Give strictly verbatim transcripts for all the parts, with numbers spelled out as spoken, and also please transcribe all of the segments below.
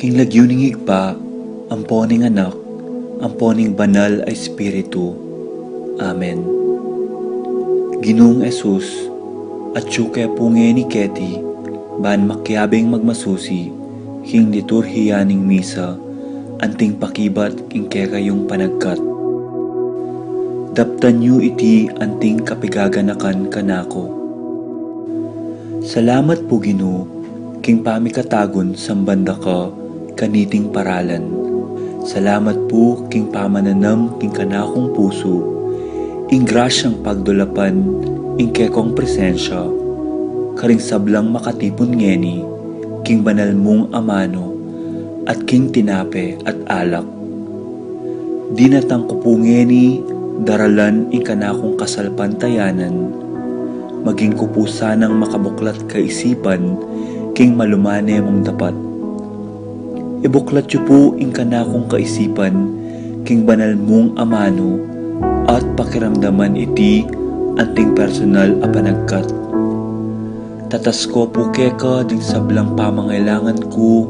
Ing lagyu ning Ibpa, ampo ning Anak, ampo ning Banal a Espiritu. Amen. Ginung Jesus, atyu ke pu ngeni keti, ban makiabing magmasusi king liturhiya ning misa, anting pakibat king kekayung panagkat. Daptan yu iti anting kapigaganakan kanaku. Salamat pu, Ginu, king pamikatagun samban da ka kaniting paralan. Salamat pu king pamananam king kanakung pusu ing grasyang pagdulapan ing kekong presensya karing sablang makatipun ngeni king banal mung amanu at king tinape at alak. Dinatang ku pu ngeni daralan ing kanakung kasalpantayanan, maging ku pu sanang makabuklat kaisipan king malumane mung dapat. Ibuklat yu pu ing kanakung kaisipan king banal mung amanu at pakiramdaman iti anting personal a panagkat. Tatas ku pu keka ding sablang pamangailangan ku,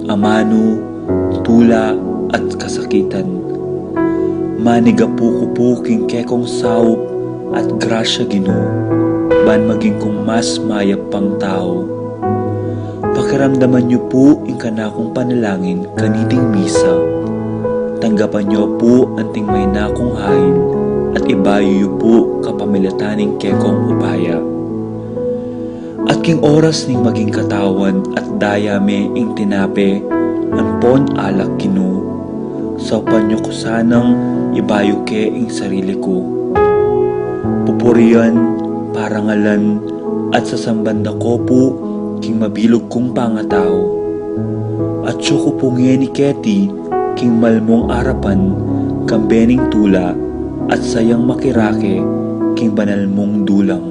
amanu, tula, at kasakitan. Manigapu ku pu king kekong saup at grasya, Ginu, ban maging kung mas mayap pang tau. Pakiramdaman yu pu ing kanakung panalangin kaniting misa. Tanggapan yu pu anting maina kung hain at ibayu yu pu kapamilatan ning kekong upaya. At king oras ning maging katawan at daya me ing tinape ampon alak, Ginu, saupan yu ku sanang ibayu ke ing sarili ku. Pupurian, parangalan, at sasamban da ku pu king mabilug kung pangatau. Atyu ku pu ngeni keti king malmung arapan kambe ning tula at sayang makirake king banal mung dulang.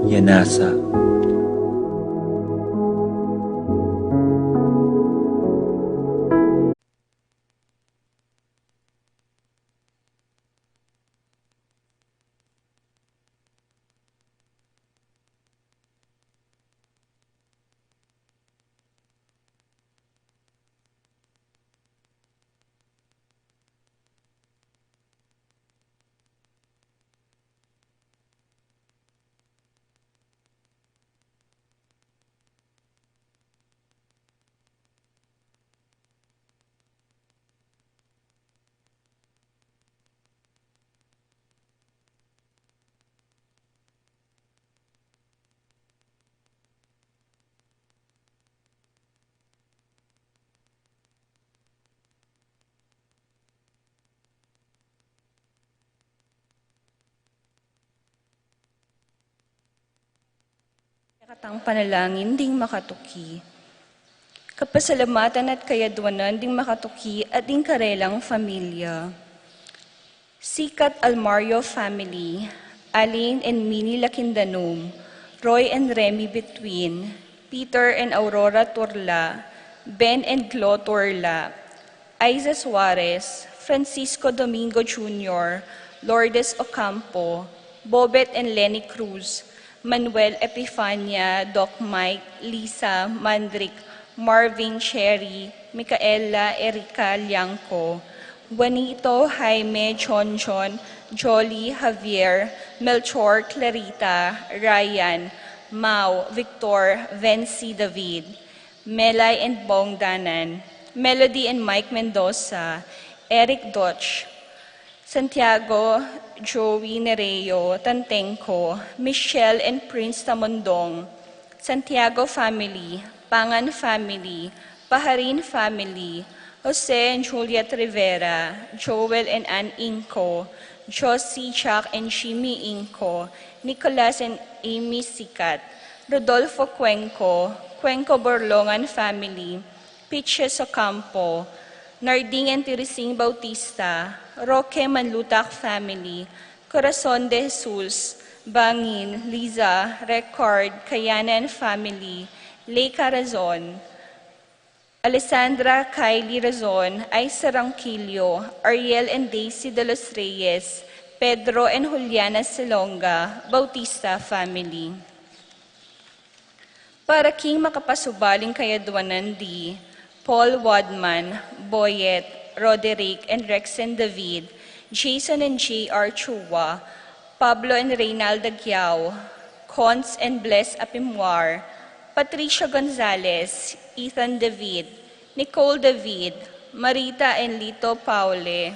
Yanasa. Katang panalangin ding makatuki. Kapasalamatan at kayadwanan ding makatuki at ding karelang familia. Sikat Almario family, Aline and Mini Lakindanum, Roy and Remy Between, Peter and Aurora Turla, Ben and Glo Turla, Aiza Suarez, Francisco Domingo Junior, Lourdes Ocampo, Bobet and Lenny Cruz, Manuel Epifania, Doc Mike, Lisa, Mandrick, Marvin, Cherry, Micaela, Erica, Liangco, Juanito, Jaime, Chonchon, Jolly, Javier, Melchor, Clarita, Ryan, Mau, Victor, Vency, David, Melay and Bong Danan, Melody and Mike Mendoza, Eric Doch, Santiago, Joey Nereo, Tantengco, Michelle and Prince Tamondong, Santiago family, Pangan family, Pajarin family, Jose and Juliet Rivera, Joel and Ann Inco, Josie, Chuck and Jimmy Inco, Nicolas and Amy Sikat, Rodolfo Cuenco, Cuenco Borlongan family, Pitches Ocampo, Narding and Teresing Bautista, Roque Manlutak family, Corazon de Jesus, Bangin, Liza, Record, Kayanan family, Lei Carazon, Alessandra, Kylie Razon, Aisa Ronquillo, Ariel and Daisy de los Reyes, Pedro and Juliana Silonga, Bautista family. Para king makapasubaling kayadwanan di, Paul Wadman, Boyet, Roderick and Rexen David, Jason and J R Chua, Pablo and Reynalda Giao, Cons and Bless Apimwar, Patricia Gonzalez, Ethan David, Nicole David, Marita and Lito Paule,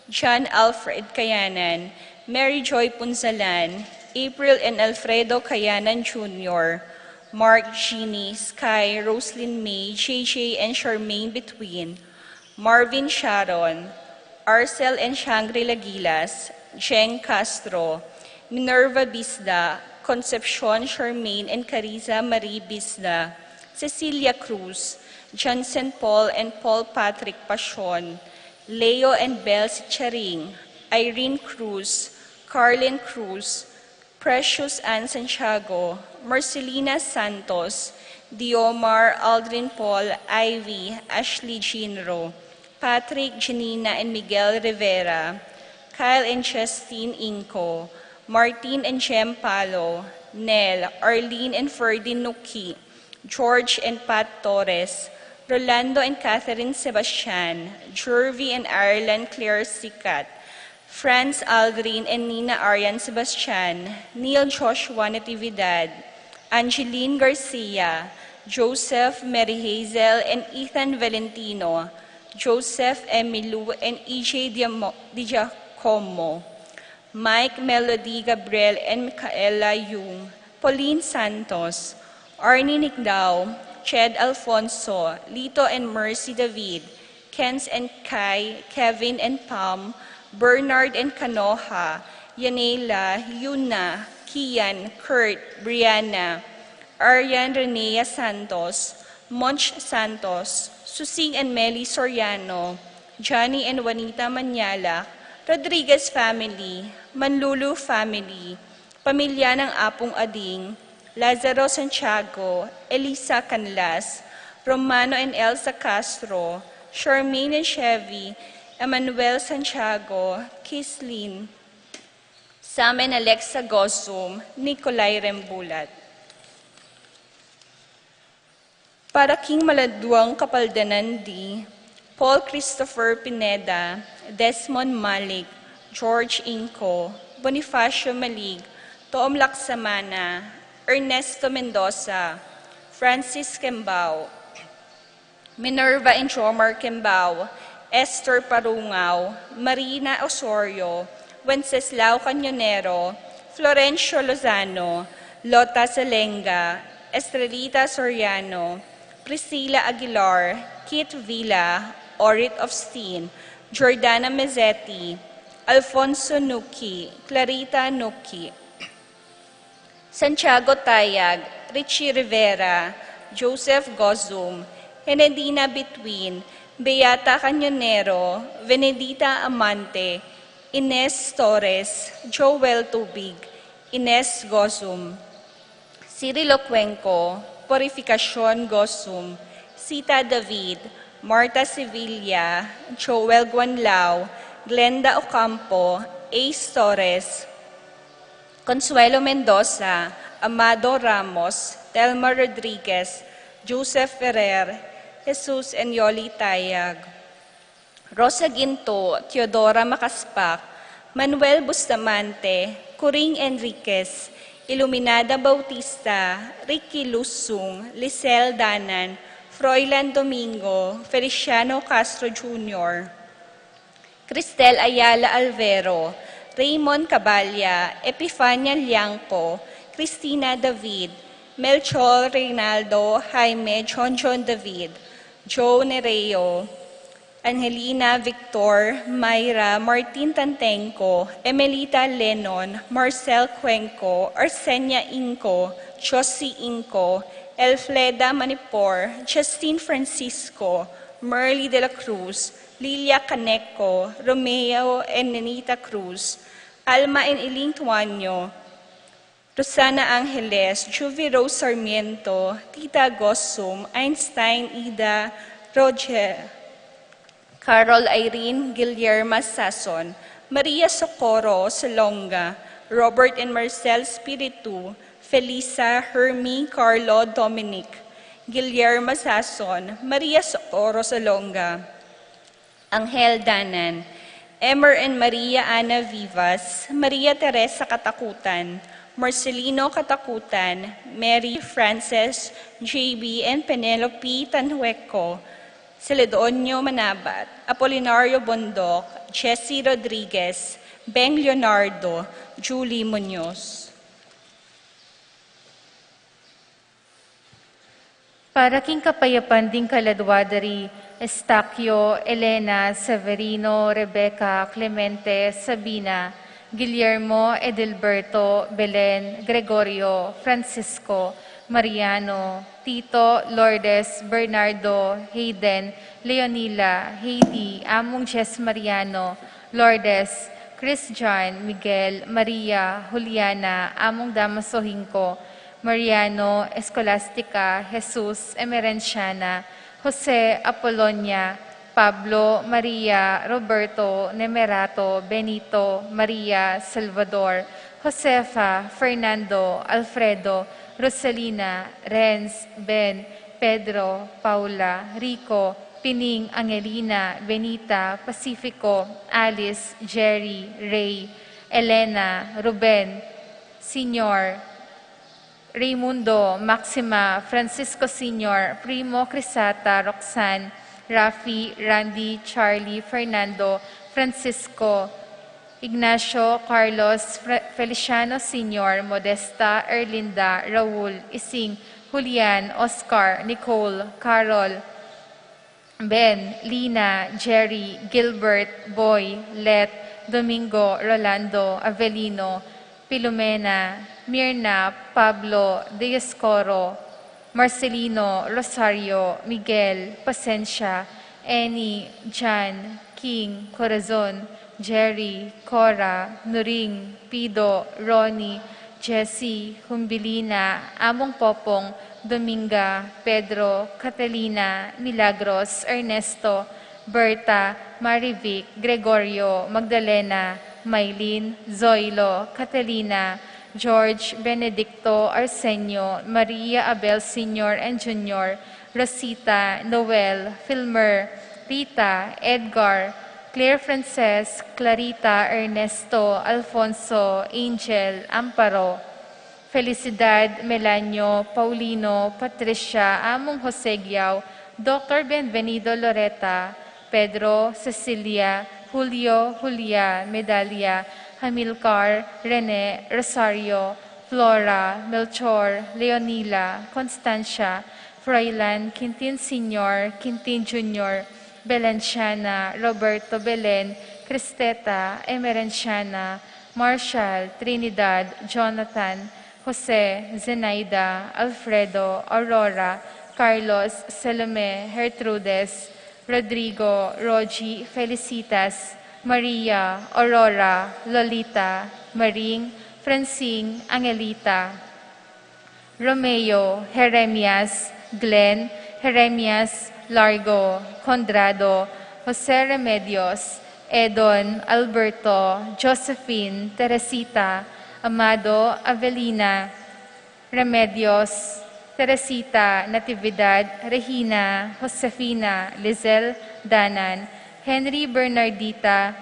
John Alfred Kayanan, Mary Joy Punzalan, April and Alfredo Kayanan Junior, Mark, Jeannie, Sky, Roslyn May, J J and Charmaine Between, Marvin Sharon, Arcel and Shangri-La Gilas, Jeng Castro, Minerva Bisda, Concepcion Charmaine and Carissa Marie Bisda, Cecilia Cruz, Johnson Paul and Paul Patrick Pasion, Leo and Bel Sicharing, Irene Cruz, Carlin Cruz, Precious Ann Santiago, Marcelina Santos, Diomar, Aldrin Paul, Ivy, Ashley Jinro, Patrick, Janina and Miguel Rivera, Kyle and Justine Inco, Martin and Jem Palo, Nel, Arlene and Ferdin Nuki, George and Pat Torres, Rolando and Catherine Sebastian, Jervy and Ireland Claire Sikat, Franz Aldrin and Nina Arian Sebastian, Neil Joshua Natividad, Angeline Garcia, Joseph, Mary Hazel and Ethan Valentino, Joseph, Emilu and E J Diamo- Di Giacomo, Mike, Melody, Gabriel and Micaela Yung, Pauline Santos, Arnie Nicdao, Ched Alfonso, Lito and Mercy David, Kenz and Kai, Kevin and Pam, Bernard and Kanoha, Yanela, Yuna, Kian, Kurt, Brianna, Arian Renea Santos, Monch Santos, Susing and Meli Soriano, Johnny and Juanita Manyala, Rodriguez family, Manlulu family, pamilya ng Apung Ading, Lazaro Santiago, Elisa Canlas, Romano and Elsa Castro, Charmaine and Chevy, Emmanuel Santiago, Kislin, Sam and Alexa Gozum, Nikolai Rembulat. Para king malanduang kapaldanan di Paul Christopher Pineda, Desmond Malik, George Inco, Bonifacio Malig, Tom Laksamana, Ernesto Mendoza, Francis Kembao, Minerva and Jomar Kembao, Esther Parungao, Marina Osorio, Wenceslao Cañonero, Florencio Lozano, Lota Salenga, Estrelita Soriano, Priscilla Aguilar, Kit Villa, Orit Ofstin, Jordana Mezzetti, Alfonso Nuki, Clarita Nuki, Santiago Tayag, Richie Rivera, Joseph Gozum, Henedina Between, Beata Cañonero, Venedita Amante, Ines Torres, Joel Tubig, Ines Gozum, Cirilo Cuenco, Purificacion Gozum, Sita David, Marta Sevilla, Joel Guanlao, Glenda Ocampo, Ace Torres, Consuelo Mendoza, Amado Ramos, Telma Rodriguez, Joseph Ferrer, Jesus and Yoli Tayag, Rosa Ginto, Teodora Macaspac, Manuel Bustamante, Coring Enriquez, Iluminada Bautista, Ricky Lusung, Lisel Danan, Froilan Domingo, Feliciano Castro Junior, Cristel Ayala Alvero, Raymond Caballa, Epifania Liangco, Cristina David, Melchor Reynaldo, Jaime John John David, Joe Nereo, Angelina Victor, Myra Martin Tantenco, Emelita Lenon, Marcel Cuenco, Arsenia Inco, Josie Inco, Elfleda Manipor, Justin Francisco, Merly de la Cruz, Lilia Caneco, Romeo and Nenita Cruz, Alma and Iling Tuanyo, Rosana Angeles, Juvie Rose Sarmiento, Tita Gosum, Einstein Ida, Roger, Carol Irene, Guillerma Sason, Maria Socorro Salonga, Robert and Marcel Spiritu, Felisa, Hermie, Carlo, Dominic, Guillermo Sason, Maria Socorro Salonga, Angel Danan, Emer and Maria Ana Vivas, Maria Teresa Katakutan, Marcelino Katakutan, Mary Frances, J B and Penelope Tanhueco, Celedonio Manabat, Apolinario Bondoc, Jessie Rodriguez, Beng Leonardo, Julie Muñoz. Para king kapayapan ding kaladwa da ri Estaquio, Elena, Severino, Rebecca, Clemente, Sabina, Guillermo, Edilberto, Belen, Gregorio, Francisco, Mariano, Tito, Lourdes, Bernardo, Hayden, Leonila, Heidi, Among Jess Mariano, Lourdes, Chris John, Miguel, Maria, Juliana, Among Damaso Hinco, Mariano, Escolastica, Jesus, Emerenciana, Jose, Apolonia, Pablo, Maria, Roberto, Nemerato, Benito, Maria, Salvador, Josefa, Fernando, Alfredo, Rosalina, Renz, Ben, Pedro, Paula, Rico, Pining, Angelina, Benita, Pacifico, Alice, Jerry, Ray, Elena, Ruben, Senior, Raymundo, Maxima, Francisco Senior, Primo, Crisata, Roxanne, Rafi, Randy, Charlie, Fernando, Francisco, Ignacio, Carlos, Fre-, Feliciano Senior, Modesta, Erlinda, Raul, Ising, Julian, Oscar, Nicole, Carol, Ben, Lina, Jerry, Gilbert, Boy, Let, Domingo, Rolando, Avelino, Filomena, Mirna, Pablo, Dioscoro, Marcelino, Rosario, Miguel, Pasensia, Annie, Jan, King, Corazon, Jerry, Cora, Nuring, Pido, Ronnie, Jessie, Humbilina, Among Popong, Dominga, Pedro, Catalina, Milagros, Ernesto, Berta, Marivic, Gregorio, Magdalena, Maylin, Zoilo, Catalina, George, Benedicto, Arsenio, Maria, Abel Senior and Junior, Rosita, Noel, Filmer, Rita, Edgar, Claire Frances, Clarita, Ernesto, Alfonso, Angel, Amparo, Felicidad, Melanio, Paulino, Patricia, Among Jose Guiao, Doctor Bienvenido, Loreta, Pedro, Cecilia, Julio, Julia, Medalia, Hamilcar, Rene, Rosario, Flora, Melchor, Leonila, Constancia, Froilan, Quintin Senior, Quintin Junior, Belenciana, Roberto Belen, Cristeta, Emerenciana, Marshall, Trinidad, Jonathan, Jose, Zenaida, Alfredo, Aurora, Carlos, Salome, Gertrudes, Rodrigo, Rogie, Felicitas, Maria, Aurora, Lolita, Maring, Francine, Angelita, Romeo, Jeremias, Glenn, Jeremias, Largo, Condrado, Jose Remedios, Edon, Alberto, Josephine, Teresita, Amado, Avelina, Remedios, Teresita, Natividad, Regina, Josefina, Lizelle, Danan, Henry, Bernardita,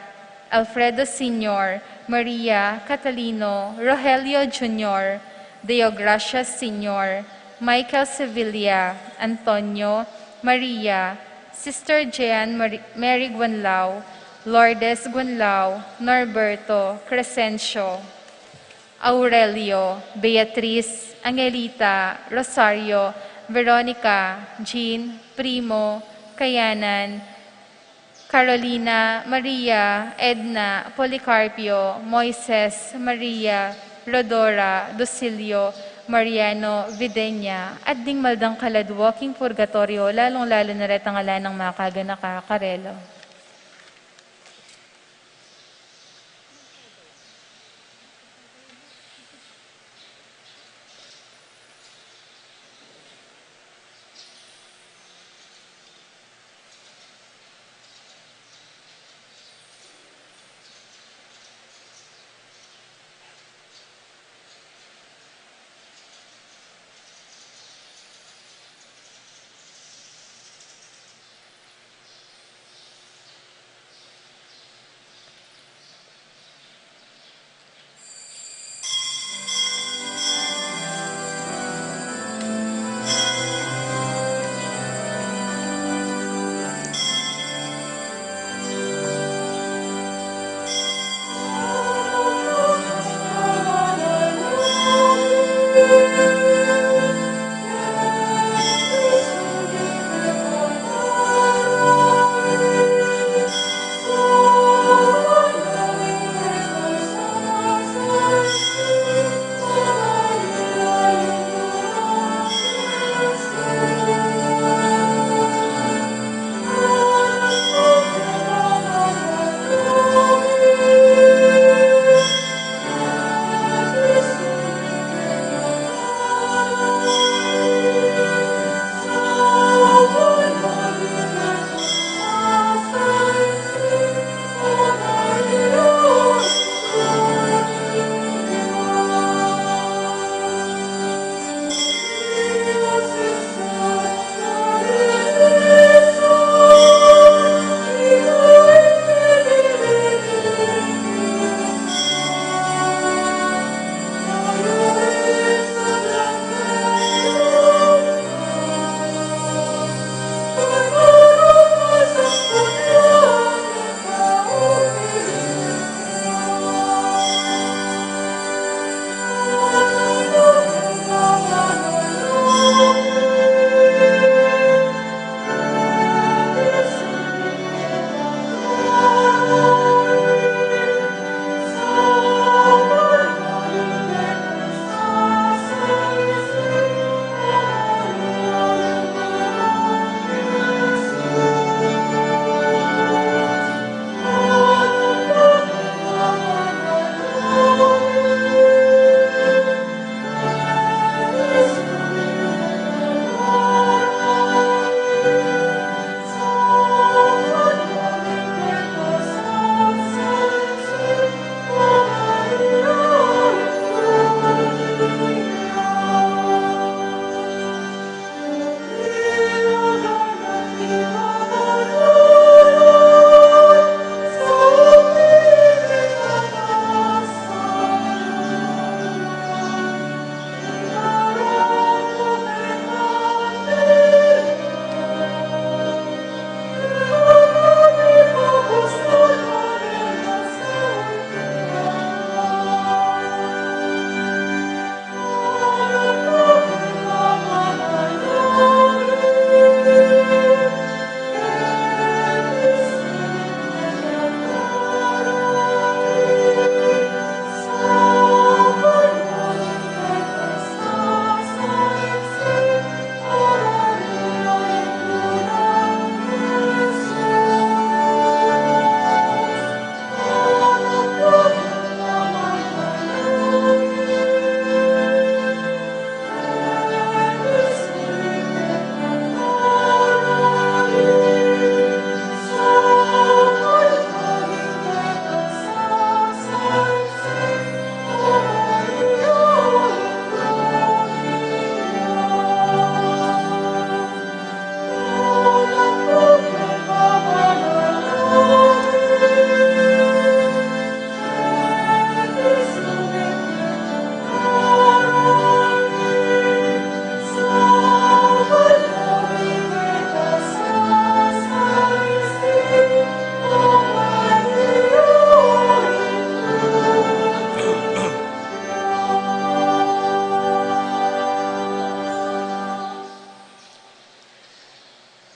Alfredo Senior, Maria, Catalino, Rogelio Junior, Deogracia Senior, Michael Sevilla, Antonio, Maria, Sister Jean Mari-, Mary Guanlao, Lourdes Guanlao, Norberto, Crescencio, Aurelio, Beatriz, Angelita, Rosario, Veronica, Jean, Primo, Kayanan, Carolina, Maria, Edna, Policarpio, Moises, Maria, Rodora, Dusilio, Mariano, Videnia, at ding maldang kaladwa king purgatorio, lalung-lalu na retang ala nang makaganaka, karela.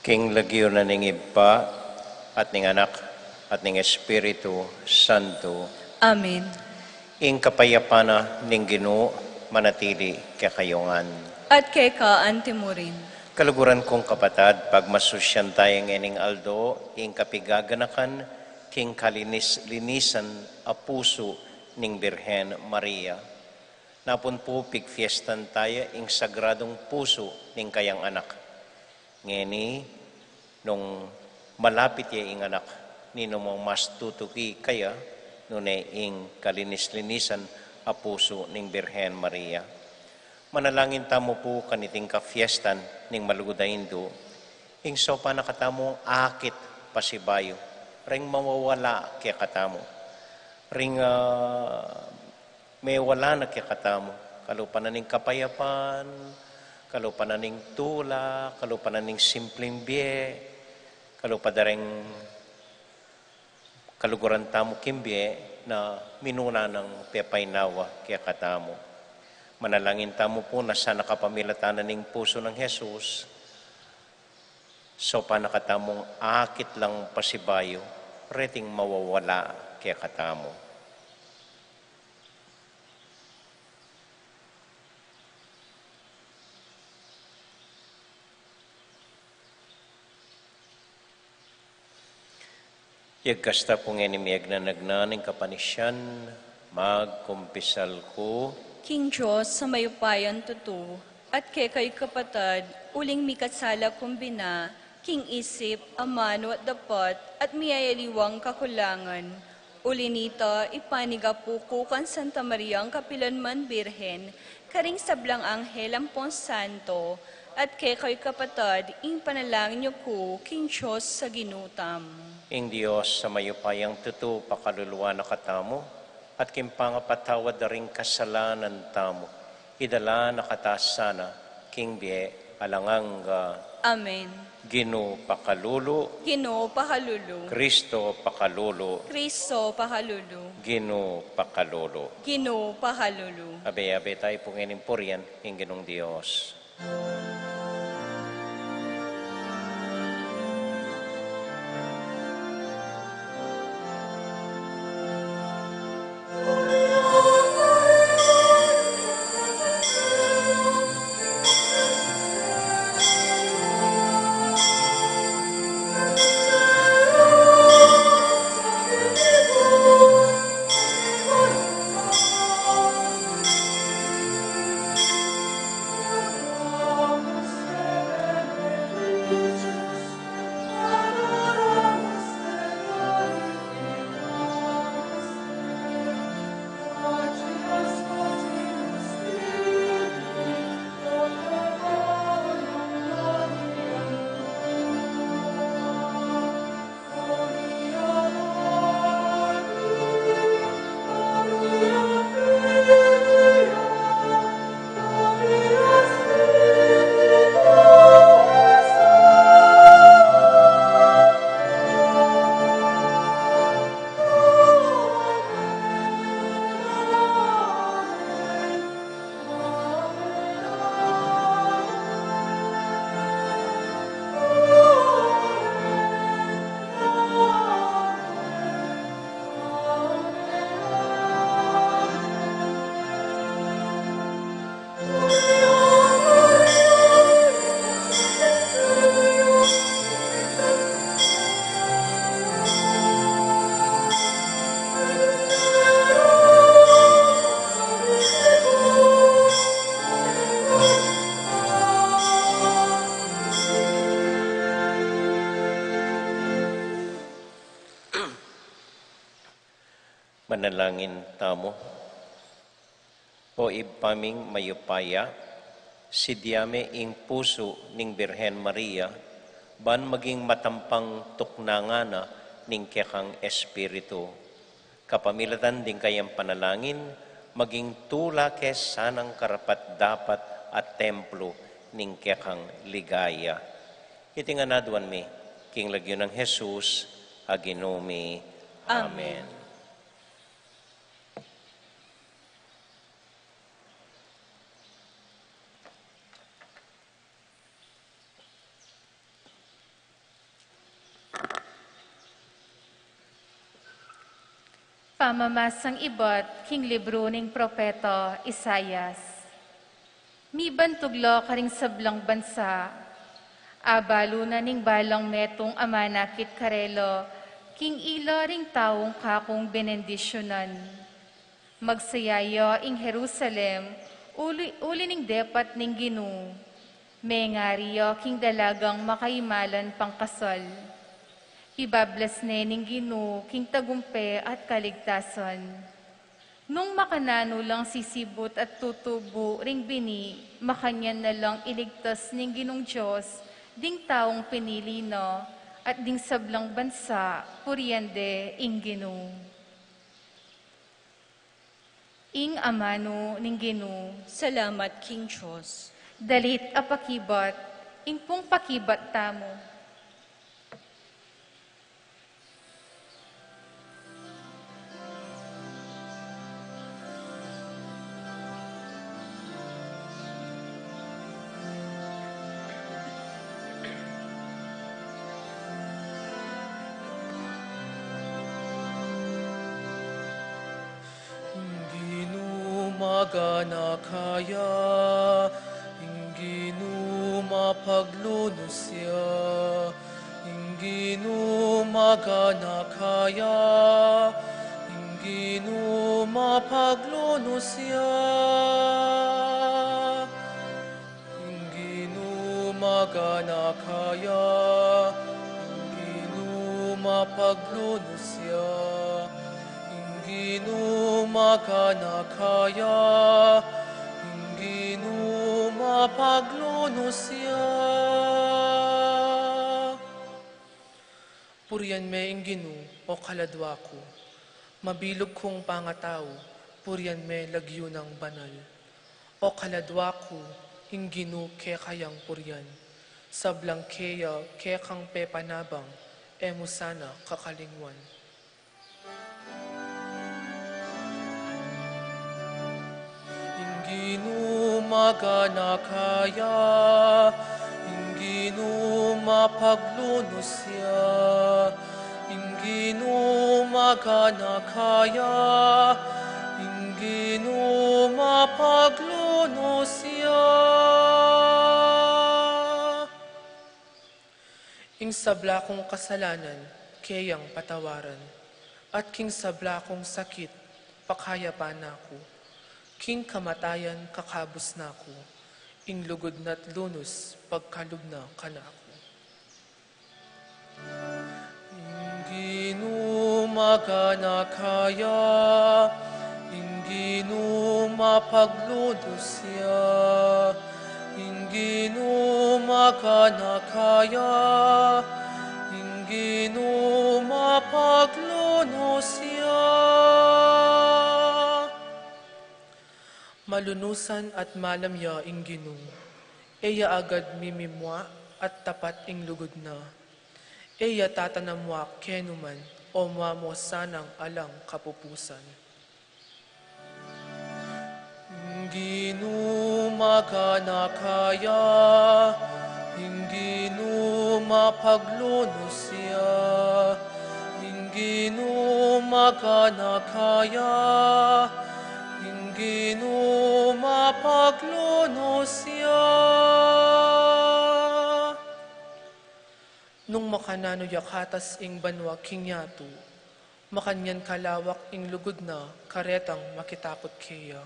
King lagyu na ning Ibpa, at ning Anak, at ning Espiritu Santo. Amen. Ing kapayapan na ning Ginu manatili kekayu ngan. At keka anti mu rin. Kaluguran kung kapatad, pagmasusyan taya ngening aldo ing kapigaganakan king kalinis-linisan a pusu ning Birhen Maria. Napun pu pigfiestan taya ing sagradung pusu ning kayang Anak. Ngeni, nung malapit ya ing Anak, ninu mang mas tutuki kaya nune ing kalinis-linisan a pusu ning Birhen Maria. Manalangin tamu pu kaniting kafiestan ning malugud a indu, ing saupan na katamung akit pasibayu ring mawawala kekatamu, ring, ah, mewala na kekatamu, kalupa na ning kapayapan, kalupa na ning tula, kalupa na ning simpling bie, kalupa da ring kaluguran tamu king bie na minuna nang pepainawa kekatamu. Manalangin tamu pu na sana kapamilatan na ning pusu nang Jesus, saupan na katamung akit lang pasibayu reting mawawala kekatamu. Yagkasta pu ngeni miyagnanagnan ing kapanisian, magkumpisal ku king Dios a mayupayang tutu, at kekayu kapatad, uling mikasala kung bina, king isip, amanu at dapat, at miyayaliwang kakulangan. Uli nita, ipanyawad ku kang Santa Mariang kapilan man Birhen, karing sablang anghel ampong santo, at kekayu kapatad, ing panalangin yu ku king Dios a Ginu tamu. Ing Dios a mayupayang tutu pakaluluan na katamu, at king pangapatawad da ring kasalanan tamu, idala na kata sana king bie alang angga. Amen. Ginu pakalulu. Ginu pakalulu. Kristo pakalulu. Kristo pakalulu. Ginu pakalulu. Ginu pakalulu. Abe-abe tayu pu ngening purian ing Ginung Dios. Manalangin tamu. O Ibpa ming mayupaya, sidya me ing pusu ning Birhen Maria, ban maging matampang tuknangan na ning kekang Espiritu. Kapamilatan ding kayang panalangin, maging tula ke sanang karapat-dapat at templo ning kekang ligaya. Iti ngan aduan mi, king lagyu nang Jesus a Ginu mi. Amen. Amen. Pamamasang ibat king libru ning propeta Isaias. Mibantug la karing sablang bansa, abalu na ning balang metung a manakit karela, king ila ring taung kakung benendisyunan. Magsaya ya ing Jerusalem, uli, uli ning depat ning Ginu, mengari ya king dalagang makaimalan pangkasal. Pibablas ne ning Ginu king tagumpe at kaligtasan. Nung makananu lang sisibut at tutubu ring bini, makanyan na lang iligtas ning Ginung Dios ding taung pinili na, at ding sablang bansa purian de ing Ginu. Ing amanu ning Ginu. Salamat king Dios. Dalit a pakibat, ing pung pakibat tamu. Ing Ginu maganaka ya, ing Ginu mapaglunus ya, ing Ginu maganaka ya, ing Ginu mapaglunus ya. Ing Ginu maganaka ya, ing Ginu mapaglunus ya, ing Ginu maganaka ya, ing Ginu mapaglunus ya. Purian me ing Ginu, o kaladwa ku, mabilug kung pangatau, purian me lagyu nang banal. O kaladwa ku, ing Ginu keka yang purian, sablang keya kekang pepanabang, e mu sana kakalingwan. Ing Ginu maganaka ya, ing Ginu mapaglunus ya, ing Ginu maganaka ya, ing Ginu mapaglunus ya. Ing sabla kung kasalanan, keyang patawaran, at king sabla kung sakit, pakayapan na ku, king kamatayan kakabus na ku, ing lugud na't lunus, pagkalub na kanaku. Ing Ginu maganaka ya, ing Ginu mapaglunus ya, ing Ginu maganaka ya, ing Ginu mapaglunus ya. Malunusan at malam ya ing Ginu, e ya agad mimimua at tapat ing lugud na. E ya tatanamua kenu man, o mua mu sanang alang kapupusan. Ing Ginu maganaka ya, ing Ginu mapaglunus ya, ing Ginu maganaka ya, ing Ginu mapaglunus ya. Nung makananu ya katas ing banua king yatu, makanyan kalawak ing lugud na karetang makitakut keya.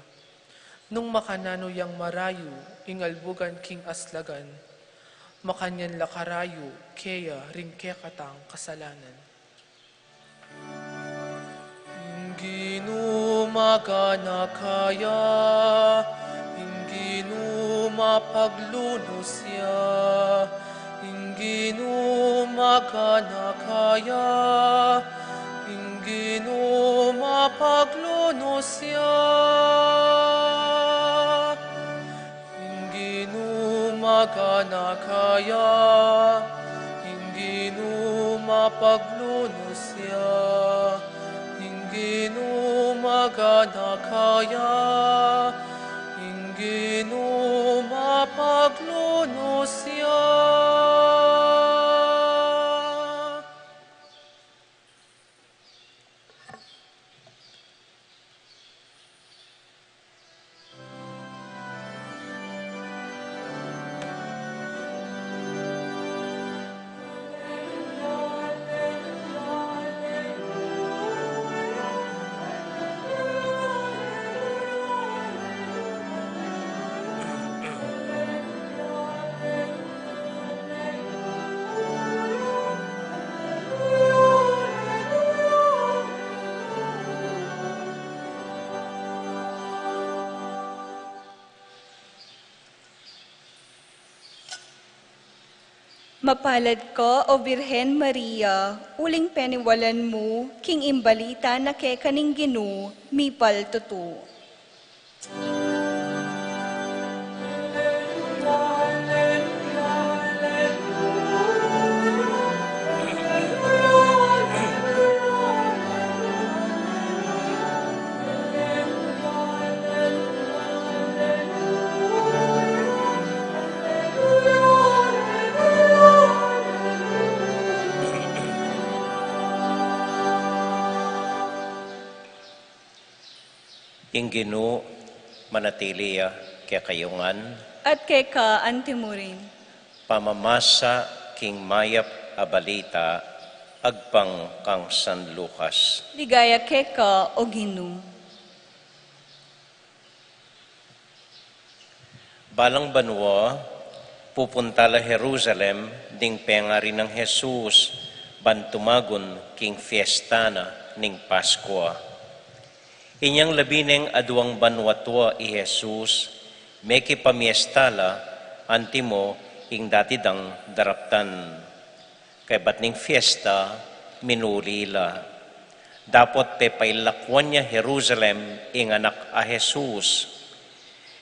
Nung makananu yang marayu ing albugan king aslagan, makanyan la karayu keya ring kekatang kasalanan. Ing Ginu maganaka ya, ing Ginu mapaglunus ya, ing Ginu maganaka ya, ing Ginu mapaglunus ya. Ing Ginu maganaka ya, ing Ginu mapaglunus ya, ing Ginu maganaka ya, ing Ginu mapaglunus ya. Mapalad ka, O Birhen Maria, uling peniwalan mu king imbalita na keka ning Ginu mipaltutu. Ing Ginu manatili ya kekayu ngan. At keka antimurin. Pamamasa king mayap a balita agpang kang San Lucas. Ligaya keka, O Ginu. Balang banua, pupunta la Jerusalem ding pengari nang Jesus, ban tumagun king fiesta na ning Paskua. Inyang labineng aduang banua tua i Jesus, mekipamiesta la, antimo ing dati dang daraptan. Kaybat ning fiesta, minuli la. Dapot pepailakuan ya Jerusalem ing anak a Jesus.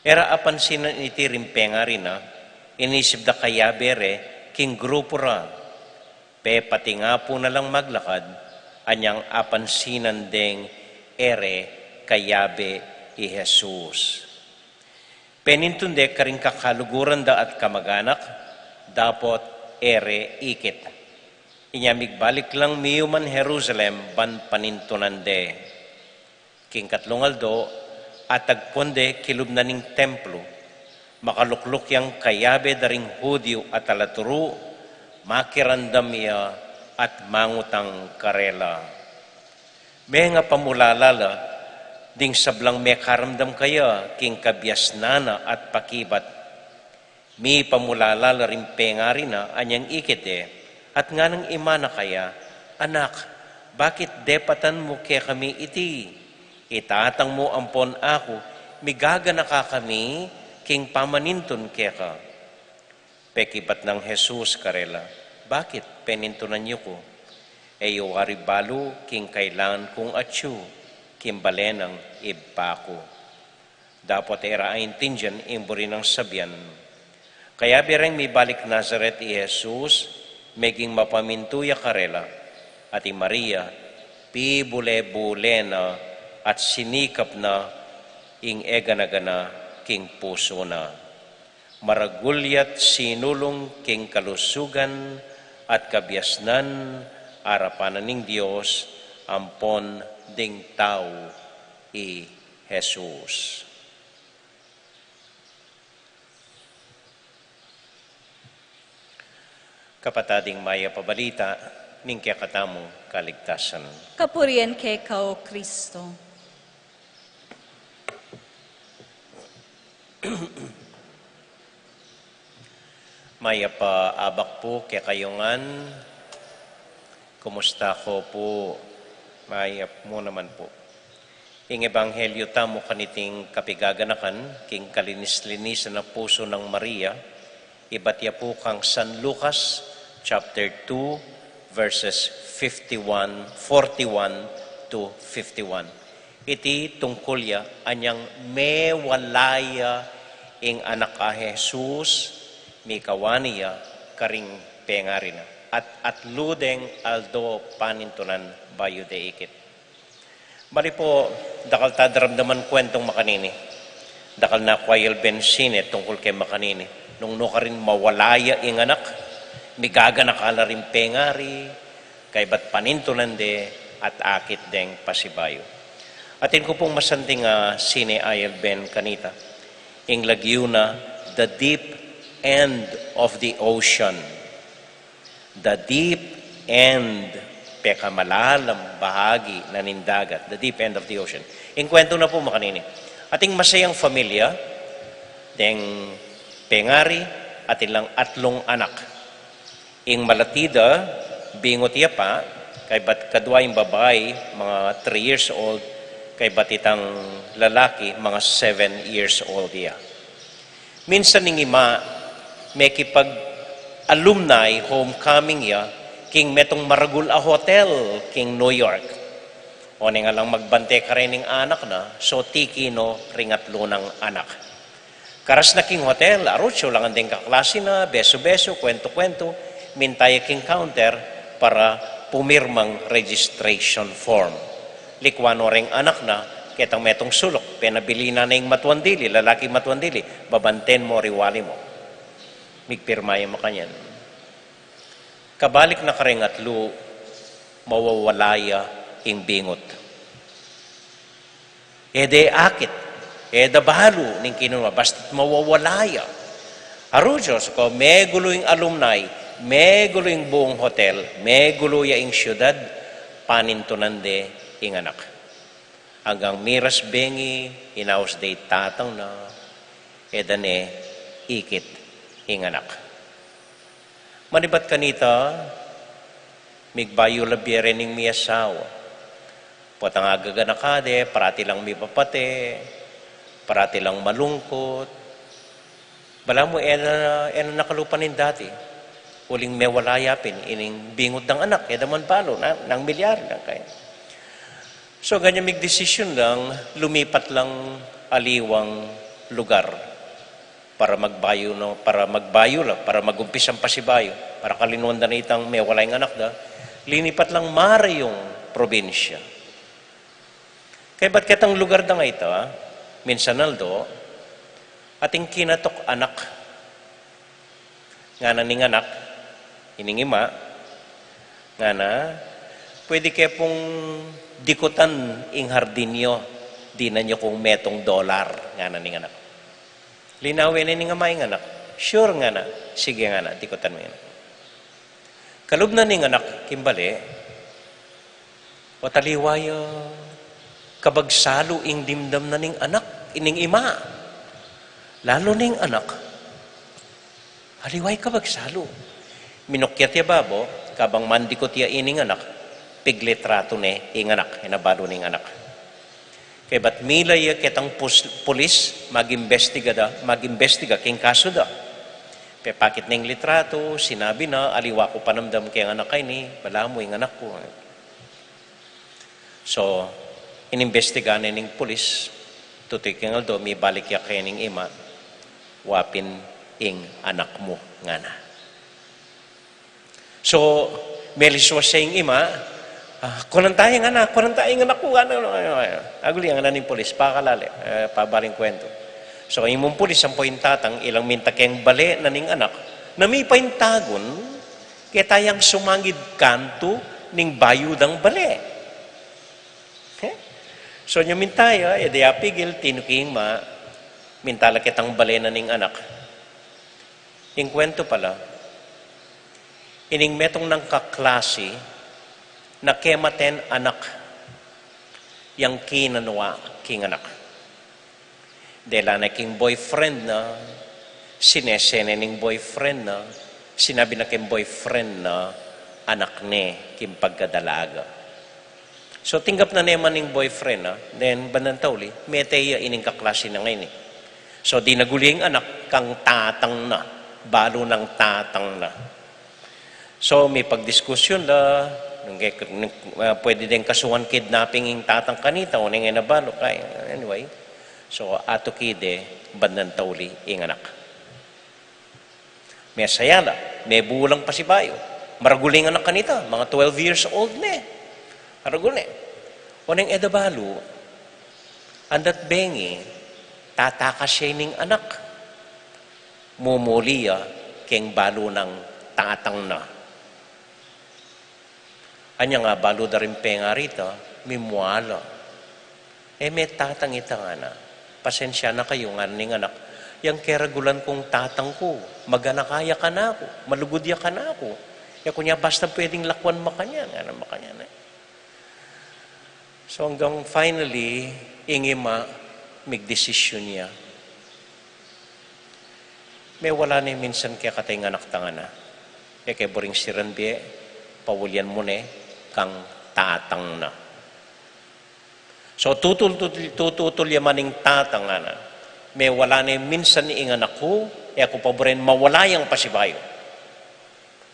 E ra apansinan iti ring pengari na, inisip da kayabe re king grupu ra. Pepatingapu na lang maglakad, anyang apansinan deng e re kayabe i Jesus. Penintun de karing kakaluguran da at kamaganak, dapot e re ikit. Inya migbalik lang miyuman Jerusalem ban panintunan de. King katlung aldo, atagpuan de kilub na ning templo. Makalukluk yang kayabe da ring Judio a talaturu, makiramdam ya at mangutang karela. Mengapamulala la ding sablang mekaramdam kaya king kabiasnan na at pakibat. Mipamulala la ring pengari na anyang ikit de, at nganang imana kaya, "Anak, bakit depatan mu kekami iti? I tatang mu ampon aku, migaganaka kami king pamanintun keka." Pekibat nang Jesus karela, "Bakit penintunan yu ku? E yu wari balu king kailangan kung atyu king bale nang Ibpa ku." Dapot e ra aintindian ing buri nang sabian. Kayabe reng mibalik Nazaret i Jesus, meging mapamintu ya karela, at i Maria, pibule-bule na at sinikap na ing e gana-gana king pusu na. Maragul ya't sinulung king kalusugan at kabiasnan arapan na ning Dios ampon ding tau i Jesus. Kapatad, ing mayap a balita ning kekatamung kaligtasan. Kapurian keka, O Kristo. Mayap a abak pu kekayu ngan. Kumusta ko pu? Mayap mu naman pu. Ing ebanghelyo tamu kaniting kapigaganakan king kalinis-linisan a pusu nang Maria, ibat ya pu kang San Lucas, chapter two, verses fifty-one, forty-one to fifty-one. Iti tungkul ya anyang mewala ya ing anak a Jesus, mikawani ya karing pengari na, at atlu deng aldo panintunan bayu de ikit. Bali pu, dakal ta daramdaman kuentong makanini. Dakal na ku ayalben sine tungkul keng makanini. Nung nu karin mawala ya ing anak, migaganaka la ring pengari, kaybat panintunan de at akit deng pasibayu. Atin ku pung masanting a sine ayalben kanita. Ing lagyu na, The Deep End of the Ocean. The deep end, pekamalalam bahagi na ning dagat, the deep end of the ocean. Ing kuwentu na pu makanini. Ating masayang familia, deng pengari, atin lang atlung anak. Ing malati da, bingut ya pa, kaybat kadwa ing babai, mga three years old, kaybat itang lalaki, mga seven years old ya. Minsan ing ima, mekipag alumni homecoming ya king metung maragul a hotel king New York. Oneng alang magbante karing anak na, so tiki no ring atlu nang anak. Karas na king hotel, arucu, langan deng kaklasi na, besu-besu, kuentu-kuentu, minta ya king counter para pumirmang registration form. Likwan no reng anak na ketang metung suluk, penabilin na ning matuang dili, lalaki matuang dili, babanten mo ring wali mo. Migpirma ya makanyan. Kabalik na kareng atlu, mawawala ya ing bingut. E de akit, e da balu ning kinua, basta't mawawala ya. Arucu, megulu ing alumni, megulu ing buung hotel, megulu ya ing siudad, panintunan de ing anak. Anggang miras bengi, inaus de i tatang na, e da ne ikit ing anak. Manibat kanita, migbayu la bie reng miasawa. Potang agaganaka de, parati lang mipapate, parati lang malungkut. Balamu e na, e na nakalupa ning dati. Uling mewala ya pin ining bingut dang anak, e da man balu, na, nang milyari nang kain. So, ganyan migdesisyon lang, lumipat lang aliwang lugar para magbayu, no, para magbayu la, para magumpisang pasibayu, para kalinuan da na itang mewala ing anak da, linipat lang marayung probinsya. Kaybat ketang lugar dang ita, minsan aldo, ating kinatuk anak. Ngana ning anak, ining ima, ngana, pwede ke pung dikutan ing hardin yu, dinan yu kung metung dolar, ngana ning anak. Linawen ne ning ama ing anak. Sure, ngana. Sige, ngana, dikutan me. Kalub na ning anak king bale, o taliwa ya, kabagsalu ing dimdam na ning anak, ining ima. Lalu ning anak, aliwa ya kabagsalu. Minukyat ya babo, kabang mandikut ya ining anak, piglitratu ne ing anak, e na balu ning anak. Kaybat mila ya ketang pus-, pulis, magimbestiga da, magimbestiga king kasu da. Pepakit ne ing litratu, sinabi na, aliwa ku panamdam keng anak a ini, balamu ing anak ku. So, inimbestiga ne ning pulis, tutuy king aldo, mibalik ya keng ima, wa pin ing anak mu, ngana. So, meliswas ya ing ima, ah, kunan taya, ngana, kunan taya ing anak ku, ngana, ngana, ngana. Aguli, ngana ning pulis, pakalale, e, pabaling kuentu. So, imung pulis ampo ing tatang, ilang minta keng bale na ning anak, na mipaintagun, ketang sumangid kantu ning bayu dang bale. E? So, nya minta ya, e de apigil, tinuki ing ima, minta la ketang bale na ning anak. Ing kuentu pala, ining metung nang kaklasi, na kematen anak, yang kinanu king anak. Dela ne king boyfriend na, sinese ne ning boyfriend na, sinabi na king boyfriend na, anak ne king pagkadalaga. So, tinggap na ne man ning boyfriend na, then bandang tauli, mete ya ining kaklasi nang ini. So, dinagul ya ing anak kang tatang na, balu nang tatang na. So, mipagdiskusyon la, nung ke-, nung, ah, pwede deng kasuhan kidnapping ing tatang kanita, o neng e na balu, kaya, anyway. So, atuki de bandang tauli ing anak. Mesaya la, mebulang pasibayu. Maragul ing anak kanita, mga twelve years old ne. Maragul ne. O neng e da balu, andat bengi, tatakas ya ining anak. Mumuli ya keng balu nang tatang na. Anya nga balu da ring penga rita, mimua la. E me tatang ita, ngana. Pasensya na kayu, ngana ning anak. Yang keragulan kung tatang ku, maganaka ya kanaku, malugud ya kanaku. E ku ne basta pwedeng lakwan makanyan, ngana makanyan, e. So, anggang finally, ing ima, migdesisyon ya. Mewala ne minsan kekata ing anak tang ngana. E ke buring siran bie, paulian mu ne kang tatang na. So, tutul, tutul, tututul ya man ing tatang, ngana. Mewala ne minsan ing anak ku, e ku paburen mawala yang pasibayu.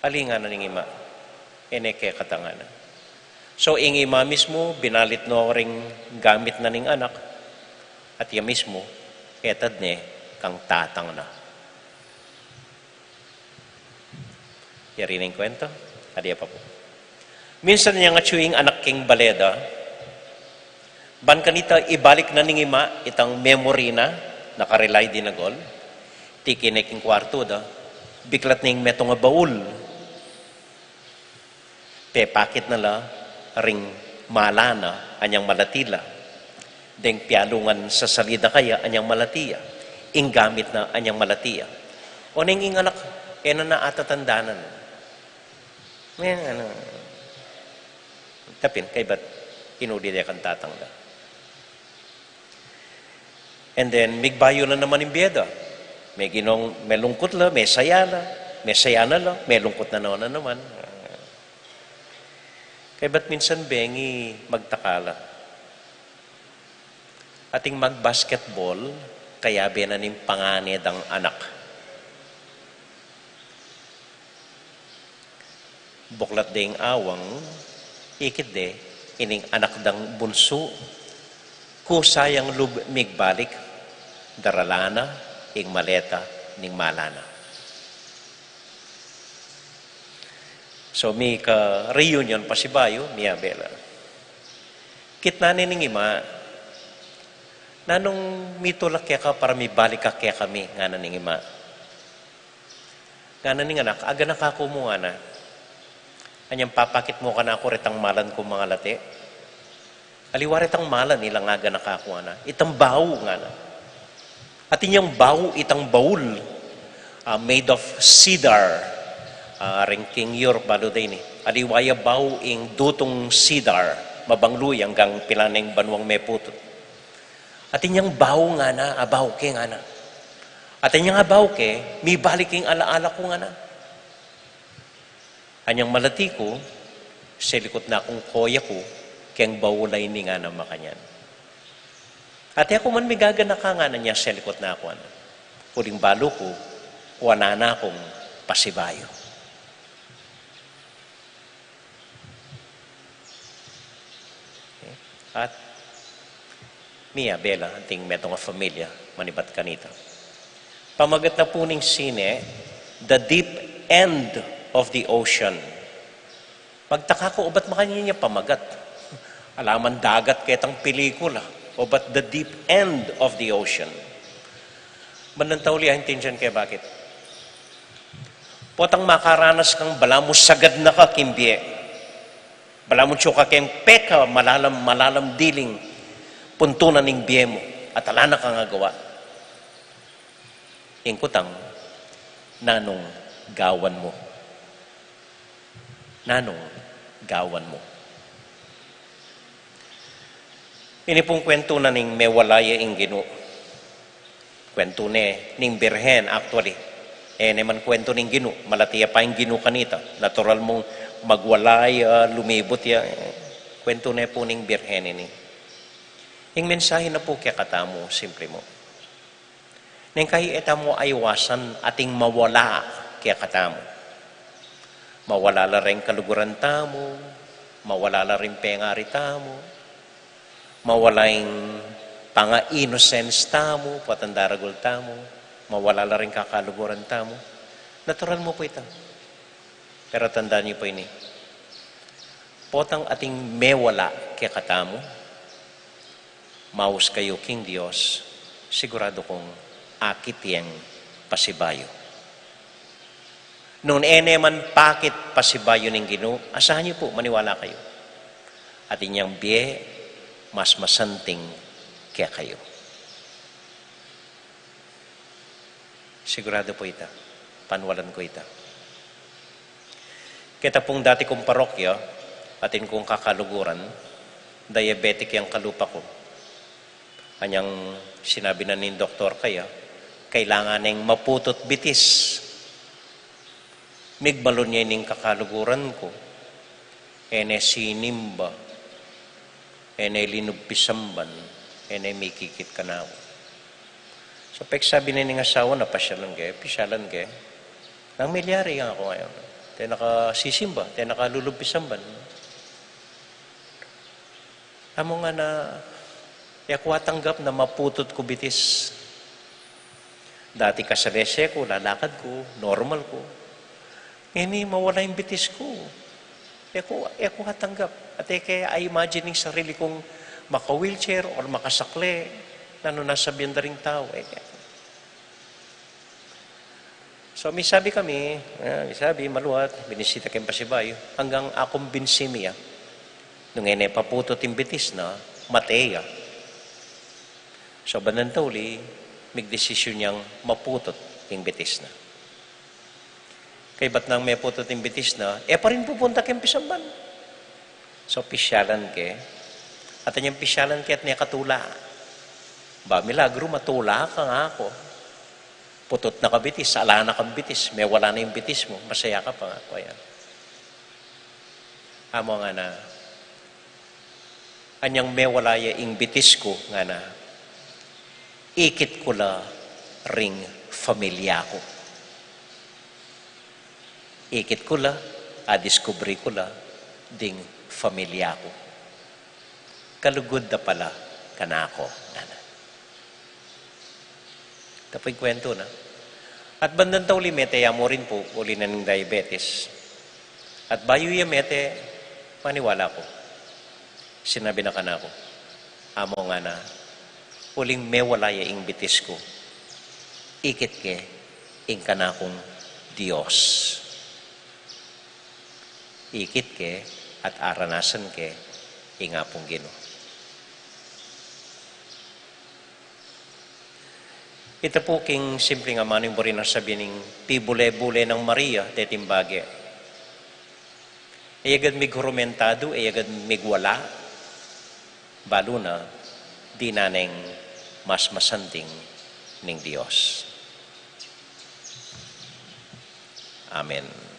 Ali ngana ning ima, e ne kekata ngana. So, ing ima mismu, binalit no ring gamit na ning anak, at iya mismu, etad ne kang tatang na. Yari ning kwento, adya pa pu. Minsan yang atyu ing anak king bale da, ban kanita ibalik na ning ima itang memory na, nakarelay di nagol, tiki ne king kwartu da, biklat ning metung a baul. Pepakit na la ring mala na anyang malati la. Deng pialungan sa salida kaya anyang malati ya. Ing gamit na anyang malati ya. O neng ing anak, e na na atatandanan. May ano, tapin, kaybat inuli de kang tatang da. And then, migbayu na naman ing bie da. Meginong, melungkut la, mesaya la, mesaya na la, melungkut na naman, na naman. Kaybat minsan bengi magtaka la. Ating mag-basketball, kayabe na ning pangane dang anak. Buklat deng awang, ikit de, ining anak dang bunsu, kusa yang lub migbalik, darala na ing maleta ning mala na. So, mika-reunion pasibayu, miyabe la. Kitnan ne ning ima, nanung mitulak keka para mibalik ka kekami, ngana ning ima. Ngana ning anak, aganaka ku mu ngana. Anyang papakit mu kanaku retang malan kung mangalati. Aliwa retang malan ilang aganaka ku ngana. Itang bau ngana. Atin yang bau itang baul, ah, made of cedar. Ah, reng king Europe balu da ini. Aliwa ya bau ing dutung cedar. Mabanglu yang gang pilan neng banuang meputut. Atin yang bau ngana, abau ke ngana. Atin yang abau ke, mibalik ing ala-ala ku ngana. Anyang malati ku, selikut na kung koya ku, keng baul a ini ngana makanyan. Ate aku man migaganaka ngana nya selikut na ku ngana. Uling balu ku, kuanan na kung pasibayu. At miyabe la anting metung a familia manibat kanita. Pamagat na pu ning sine, The Deep End of the Ocean. Magtaka ku, o bat makanyan ya pamagat? Ala man dagat ketang pelikula. O bat The Deep End of the Ocean? Ban nang tauli, ah, intindian ke bakit. Potang makaranas kang balamu sagad na ka king bie. Balamu atyu ka keng peka malalam, malalam diling puntu na ning bie mu at ala na kang agawa. Ing kutang, nanung gawan mu? Nanung gawan mu? Ini pung kwentu na ning mewala ya ing Ginu. Kwentu ne ning Birhen, actually. E ne man kwentu ning Ginu, malati ya pa ing Ginu kanita. Natural mung magwala ya, lumibut ya. Kwentu ne pu ning Birhen ini. Ing mensahe na pu kekatamu, simple mu. Neng kai e tamu aiwasan ating mawala kekatamu. Mawala la ring kaluguran tamu, mawala la ring pengari tamu, mawala ing panga-innocence tamu, potang daragul tamu, mawala la ring kakaluguran tamu. Natural mu pu ita. Pero tandaan yu pu ini, potang ating mewala kekatamu, maus kayu king Dios, siguradu kung akit yeng pasibayu. Nung e ne man pakit pasibayu ning Ginu, asahan yu pu, maniwala kayu. Atin yang bie mas masanting kekayu. Siguradu pu ita, panwalan ku ita. Keta pung dati kung parokya, atin kung kakaluguran, diabetic yang kalupa ku. Anyang sinabi na ning doktor kaya, kailangan neng maputut bitis. Migmalun ya ining kakaluguran ku, e ne sinimba, e ne linub pisamban, e ne mikikit kanaku. So, peksabi ne ning asawa na pasyalan ke, pasyalan ke. Nang milyari nga aku ngayon. Te nakasisimba, te nakalulub pisamban. Amu ngana, e ku atanggap na maputut ku bitis. Dati kasalese ku, lalakad ku, normal ku. Ngeni mawala ing bitis ku. E ku, e ku atanggap. At e ke a-imagine ing sarili kung maka-wheelchair or makasakle. Nanu nasabian da ring tau. E ke. So, misabi kami, ah, misabi, maluat, binisita keng pasibayu, anggang akumbinsi mi ya. Nung e ne paputut ing bitis na, mate ya. So, bandang tauli, migdesisyun yang maputut ing bitis na. Kaybat nang meputut ing bitis na, e pa rin pupunta keng pisamban. So, pisyalan ke. At anyang pisyalan ke at ne katula. Ba, milagru, matula ka, ngako. Putut na ka bitis, ala na kang bitis, mewala na ing bitis mu, masaya ka pa, ngako, ayan. Amu ngana, anyang mewala ya ing bitis ku, ngana, ikit ku la ring familia ku. Ikit ku la, adiskubri ku la, ding familia ku. Kalugud da pala kanako, ngana. Tapu ing kwentu na. At bandang tauli mete ya mu rin pu, uli na ning diabetes. At bayu ya mete, maniwala ku. Sinabi na kanaku, amu ngana, uling mewala ya ing bitis ku, ikit ke ing kanakung Dios. Ikit ke at aranasan ke ing Apung Ginu. Ita pu king simpling amanu ing buri nang sabian ing pibule-bule nang Maria, deting bage. E ya gad mighurumentadu, e ya gad migwala, balu na, dinan neng mas masanting ning Dios. Amen.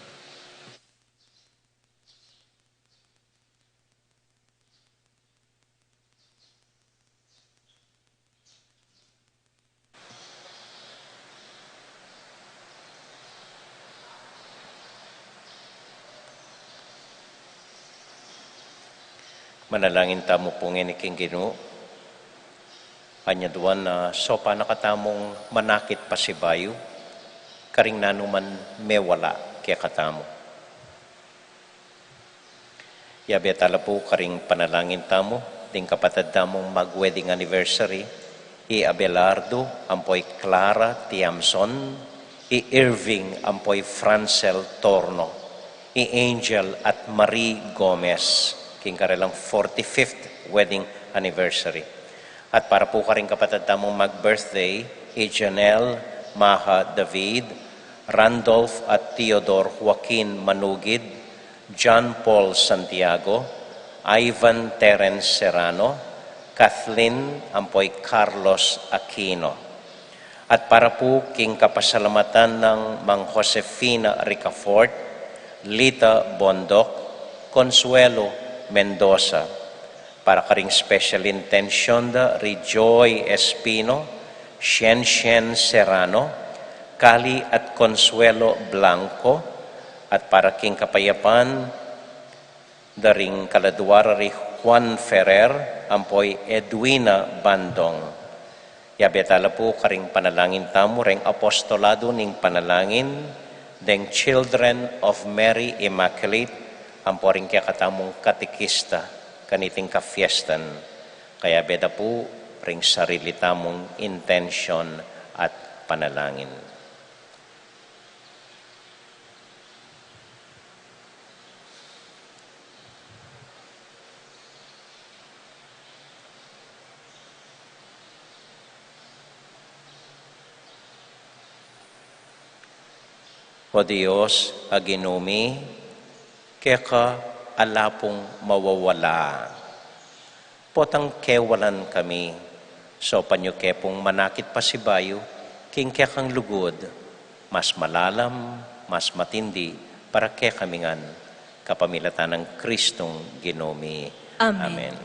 Manalangin tamu pu ngeni king Ginu. Anyaduan na sopan na katamung manakit pasibayu karing nanuman mewala kekatamu. Yabe tala pu karing panalangin tamu ding kapatad tamung mag-wedding anniversary, i Abelardo ampo i Clara Tiamson, i Irving ampo i Francel Torno, i Angel at Marie Gomez, king karelang forty-fifth wedding anniversary. At para pu karing kapatad tamung mag-birthday, i Janelle Maha David, Randolph at Theodore Joaquin Manugid, John Paul Santiago, Ivan Terence Serrano, Kathleen ampo i Carlos Aquino. At para pu king kapasalamatan nang Mang Josefina Ricafort, Lita Bondoc, Consuelo Mendoza. Para karing special intention da ri Joy Espino, Shen Shen Serrano, Kali at Consuelo Blanco, at para king kapayapan da ring kaladua ra ri Juan Ferrer ampo i Edwina Bandong. Yabe tala pu karing panalangin tamu reng apostolado ning panalangin, deng Children of Mary Immaculate, ampo ring kekatamung katekista kaniting kafiestan. Kayabe da pu ring sarili tamung intention at panalangin. O Dios a Ginu mi, keka ala pung mawawala. Potang kewalan kami, sopan yu ke pung manakit pasibayu king kekang lugud, mas malalam, mas matindi, para kekami ngan, kapamilatan nang Kristong Ginu mi. Amen. Amen.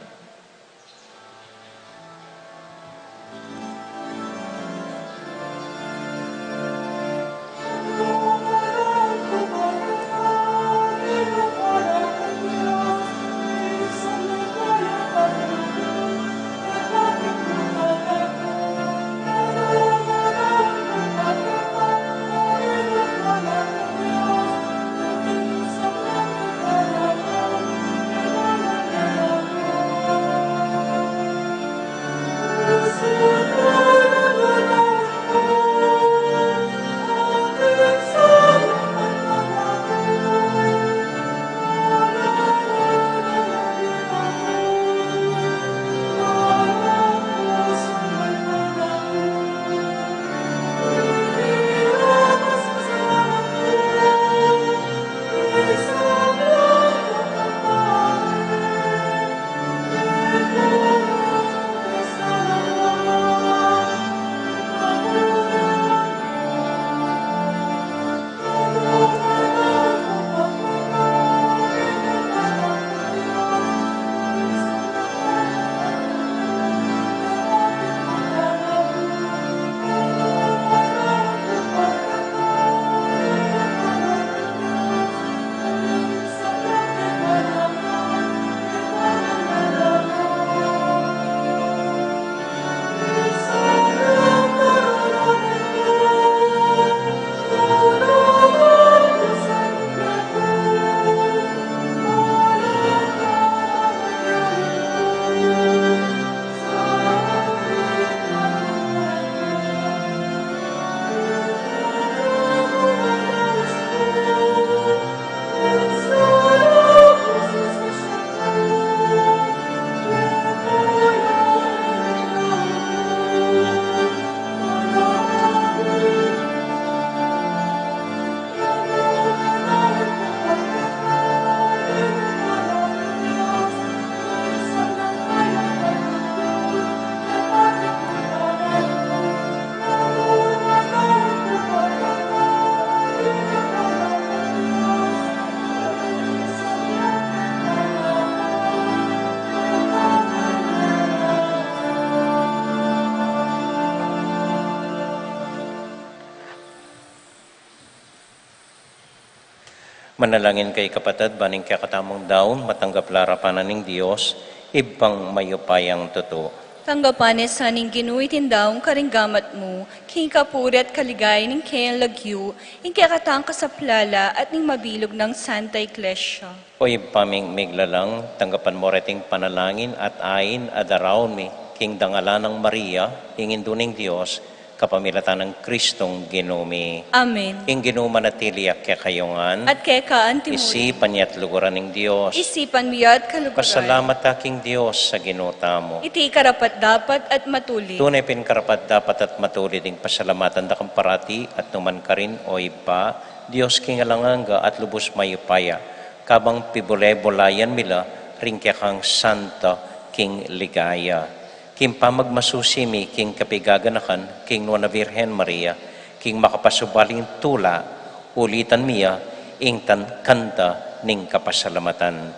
Manalangin kayu, kapatad, ban ing kekatamung daun matanggap la arapan na ning Dios, Ibpang mayupayang tutu. Tanggapan na sa ning Ginu iting daun karing gamat mu, king kapurian at kaligayan ning kayang lagyu, ing kekatang kasaplalan at ning mabilug nang Santa Iglesia. O Ibpa ming miglalang, tanggapan mu reting panalangin at ain a daraun mi king dangalan nang Maria, ing Indu ning Dios, kapamilatan nang Kristong Ginu mi. Amen. Ing Ginu manatili ya kekayu ngan. At keka antimurin. Isipan ya at luguran ning Dios. Isipan mi ya at kaluguran. Pasalamat ta king Dios a Ginu tamu. Iti karapat-dapat at matulid. Tune pin karapat-dapat at matulid ing pasalamatan da kang parati at nukarin man, O Ibpa, Dios king alang angga at lubus mayupaya, kabang pibule-bulayan mi la ring kekang santa king ligaya. King pamagmasusi mi king kapigaganakan king Nuan a Virgen Maria, king makapasubaling tula, ulitan mi ya ing tan kanta ning kapasalamatan.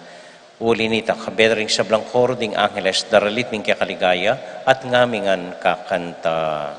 Uli nita, kayabe da ring sablang koro ding angeles, daralit mi king kekaligaya, at ngami ngan kakanta.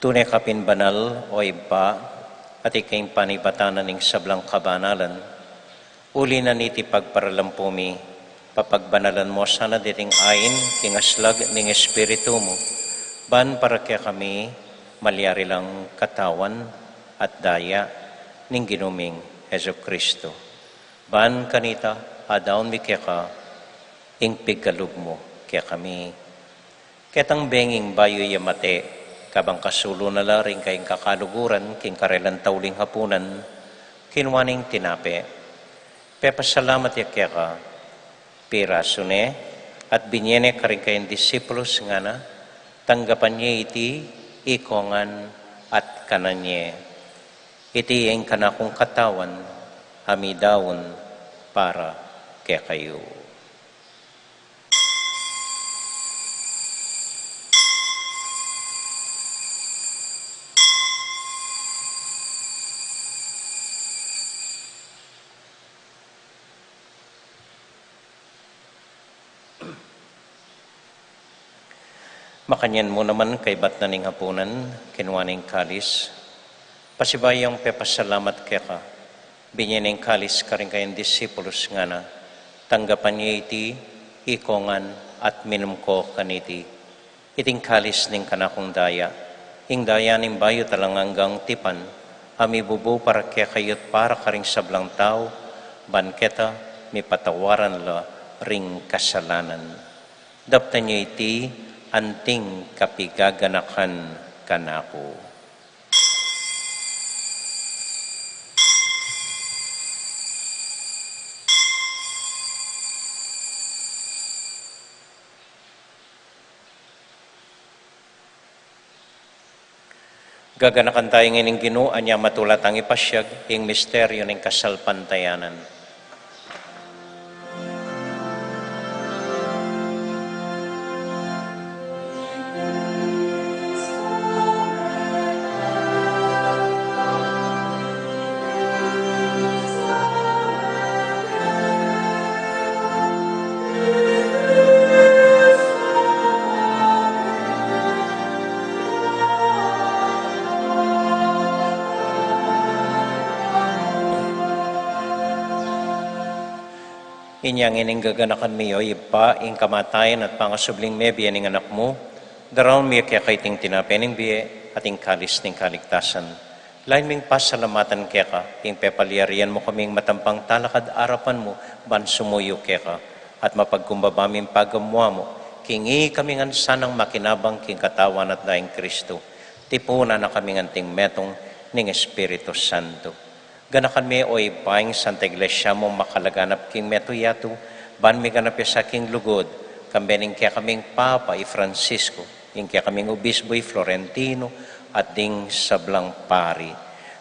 Tune ka pin banal, O Ibpa, at ika ing panibatan na ning sablang kabanalan. Uli na niti pagparalampu mi, papagbanalan mu sana deting ain king aslag ning Espiritu mu, ban para kekami malyari lang katawan at daya ning Ginu ming Jesucristo. Ban kanita, adaun mi keka ing pigkalub mu kekami. Ketang benging bayu ya mate, kabang kasulu na la ring kayang kakaluguran king karelang tauling hapunan, kinua ne ing tinape, pepasalamat ya keka, pirasu ne, at binye ne karing kayang disipulus, ngana, tanggapan ye iti, ikong ngan, at kanan ye. Iti ing kanakung katawan, a midaun para kekayu. Makanyan mu naman kaybat na ning hapunan, kinua ne ing kalis, pasibayu yang pepasalamat keka, binye ne ing kalis karing kayang disipulus, ngana, tanggapan ye iti, ikong ngan, at minum ko kaniti. Iti ing kalis ning kanakung daya, ing daya ning bayu at alang anggang tipan, a mibubu para kekayu at para karing sablang tau, ban keta mipatawaran la ring kasalanan. Daptan ye iti anting kapigaganakan kanaku. Gaganakan tamu ngeni ing Ginu, anya matula tang ipasiag ing misteryu ning kasalpantayanan. Inya ngeni gaganakan mi, o Ibpa, ing kamatayan at pangasubling mebie ning Anak mu, daraun mi keka iting tinape ning bie at ing kalis ning kaligtasan. Lain ming pasalamatan keka ing pepalyarian mu kaming matampang talakad arapan mu ban sumuyu keka, at mapagkumbaba ming pagamuan mu king ikami ngan sanang makinabang king Katawan at Daya nang Kristu. Tipunan na kaming anting metung ning Espiritu Santo. Ganakan me, o Ibpa, ing Santa Iglesia mu makalaganap king metung yatu, ban miganap ya sa king lugud, kambe ning kekaming Papa i Francisco, ing kekaming Obispo i Florentino, at ding sablang pari.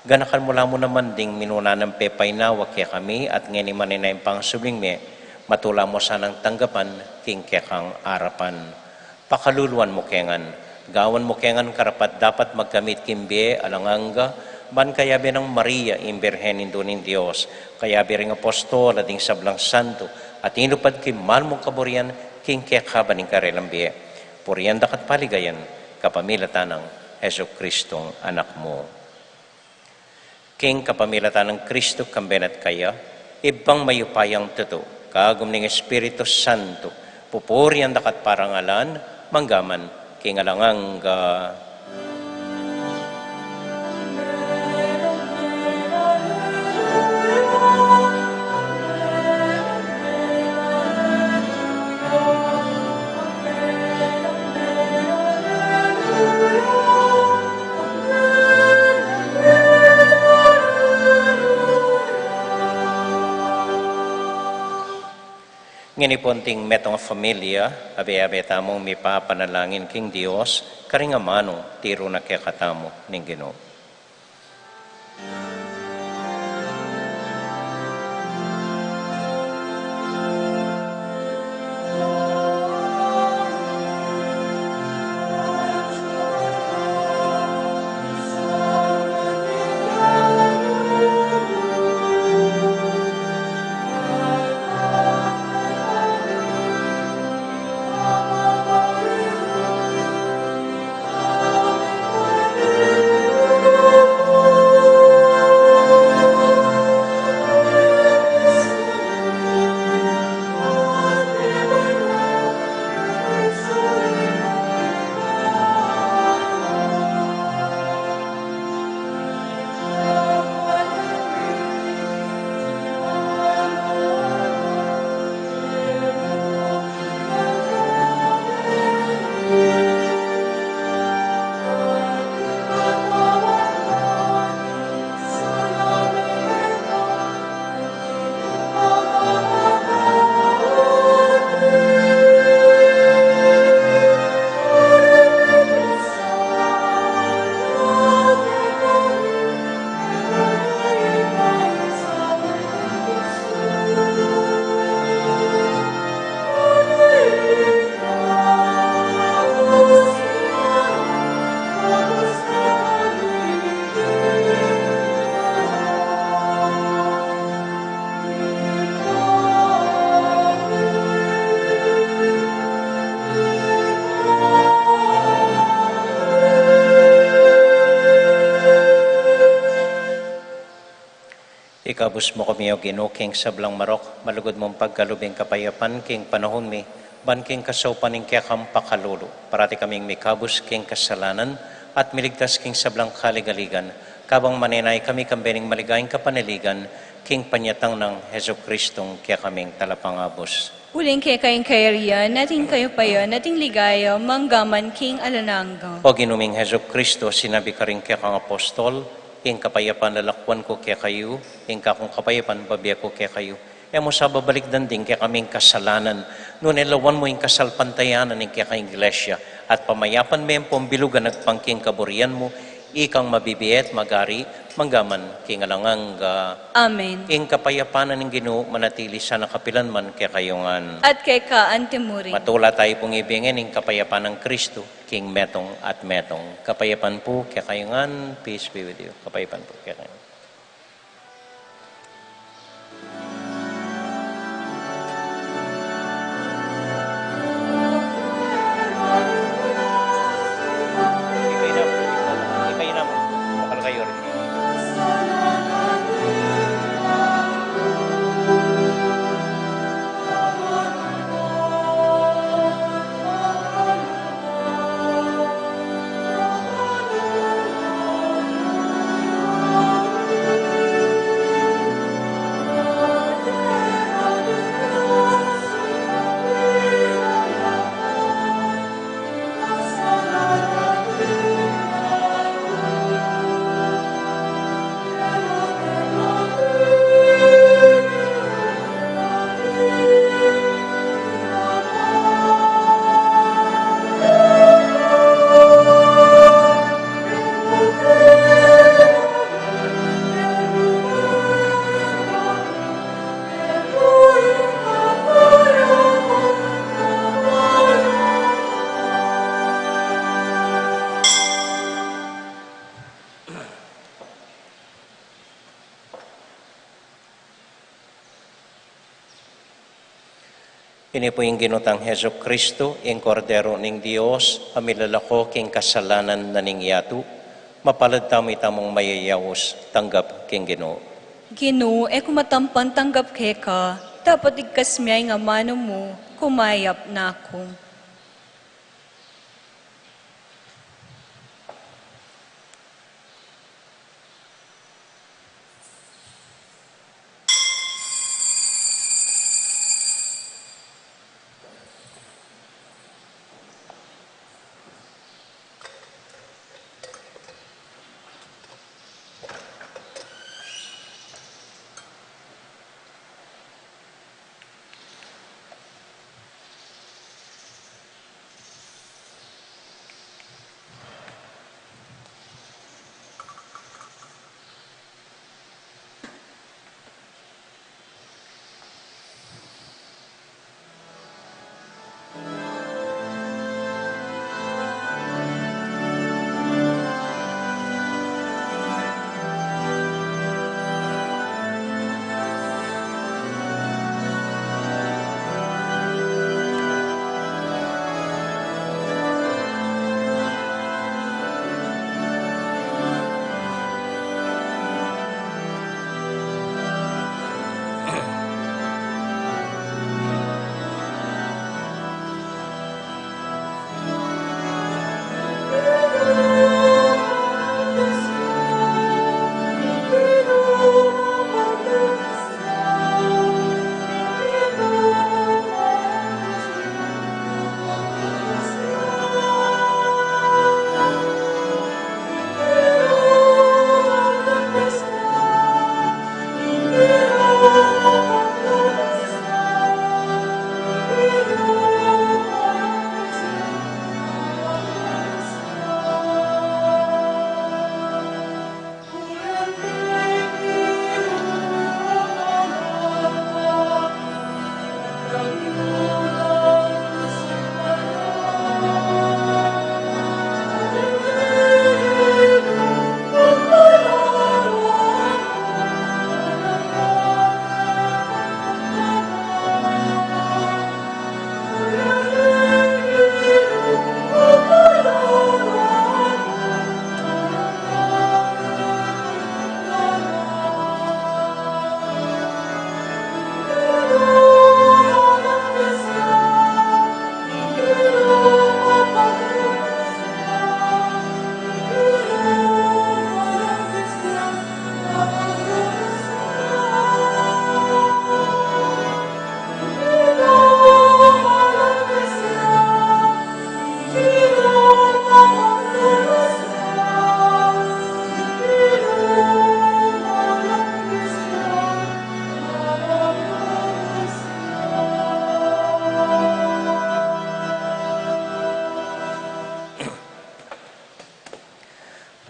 Ganakan mu la mu naman ding minuna nang pepainawa kekami at ngeni manenaya ing pangasubling mie, matula mu sanang tanggapan king kekang arapan. Pakaluluan mu ke ngan, gawan mu ke ngan karapat-dapat magkamit king bie alang angga, ban kayabe nang Maria, ing Birhen Indu ning Dios, kayabe ring apostol at ding sablang santo, at inupad king mal mung kaburian king kekaban ning karelang bie. Purian da ka at paligayan, kapamilatan nang Jesucristong Anak mu. King kapamilatan nang Kristu, kambe na at kaya, Ibpang mayupayang tutu, kagum ning Espiritu Santo, pupurian da ka at parangalan, mangga man king alang angga. Ngeni pu, anting metung a familia, abe-abe tamung mipapanalangin king Dios, karing amanung tiru na kekatamu ning Ginu. Ikabus mu kami, O Ginu, king sablang marok, malugud mung pagkalub ing kapayapan king panahun mi, ban king kasaupan ning kekang pakalulu, parati kaming mikabus king kasalanan, at miligtas king sablang kaligaligan, kabang manenaya kami kambe ning maligayang kapanaligan, king panyatang nang Jesucristong kekaming Talapangabus. Uling keka ing kayarian, at ing kayupayan, at ing ligaya, mangga man king alang angga. O Ginu ming Jesucristo, sinabi karing kekang apostol, ing kapayapan lalakwan ku kekayu, ing kakung kapayapan babie ku kekayu. E mu sa babalikdan ding kekaming kasalanan, nune lawan mu ing kasalpantayanan ning kekang Iglesia, at pamayapan me ampong bilugan agpang king kaburian mu, ikang mabibie at mag-ari, mangga man king alang angga. Amen. Ing kapayapan ning Ginu manatili sana kapilan man kekayu ngan. At keka anti mu rin. Matula tayu pung ibie ngan ing kapayapan nang Kristu, king metung at metung. Kapayapan pu kekayu ngan, peace be with you. Kapayapan pu kekayu ngan. Ini pu ing Ginu tang Jesucristo, ing Kordero ning Dios, a milalako king kasalanan na ning yatu. Mapalad tamu itamung mayayaus tanggap king Ginu. Ginu, e ku matampan tanggap keka, dapot igkas mu ing amanu mu, kumayap na ku.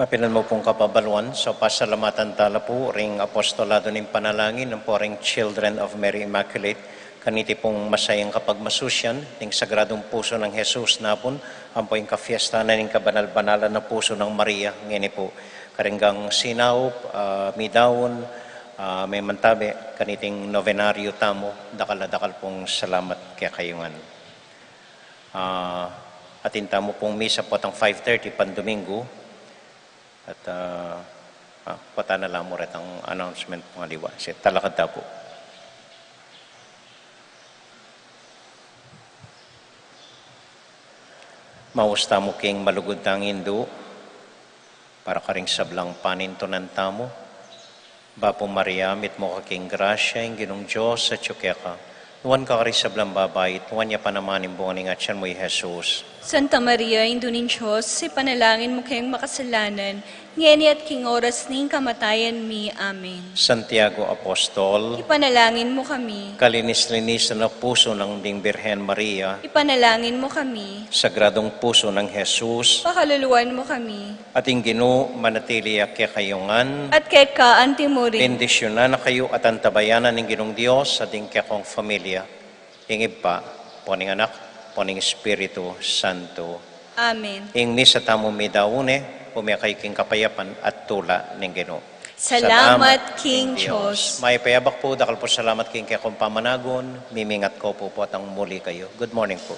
Mapilan mu pung kababaluan, so pasalamatan tala pu ring apostolado ning panalangin, ampo ring Children of Mary Immaculate, kaniti pung masayang kapagmasusian ning Sagradung Pusu nang Jesus napun, ampo ing kafiesta na ning kabanal-banalan a Pusu nang Maria ngeni pu. Karing sinaup, ah, midaun, ah, memantabe kaniting novenario tamu, dakal a dakal pung salamat kekayu ngan. Ah, atin tamu pung misa potang five thirty pan Domingo. At, ah, ah, pota na la mu retang announcement pung aliwa. Sige, talakad ta pu. Maus tamu king malugud tang Indu, para karing sablang panintunan tamu. Bapu Maria, mitmu ka king grasya, ing Ginung Dios atyu keka. Nuan ka karing sablang babai, at nuan ya pa naman ing bunga ning atian mu, i Jesus. Santa Maria, Indu ning Dios, ipanalangin mu kaming makasalanan, ngeni at king oras ning kamatayan mi. Amen. Santiago Apostol, ipanalangin mu kami. Kalinis-linisan a pusu nang ding Birhen Maria, ipanalangin mu kami. Sagradung Pusu nang Jesus, pakaluluan mu kami. At ing Ginu manatili ya kekayu ngan. At keka antimurin. Bendisyunan na kayu at antabayanan ning Ginung Dios, at ing kekong familia, ing Ibpa, ampo ning Anak, ampo ning Espiritu Santo. Amen. Ing misa tamu midaun ne, ume kayu king kapayapan at tula ning Ginu. Salamat king Dios. Mayap a abak pu, dakal pung salamat king kekong pamanagun, mimingat ku pu pu at ang muli kayu. Good morning pu.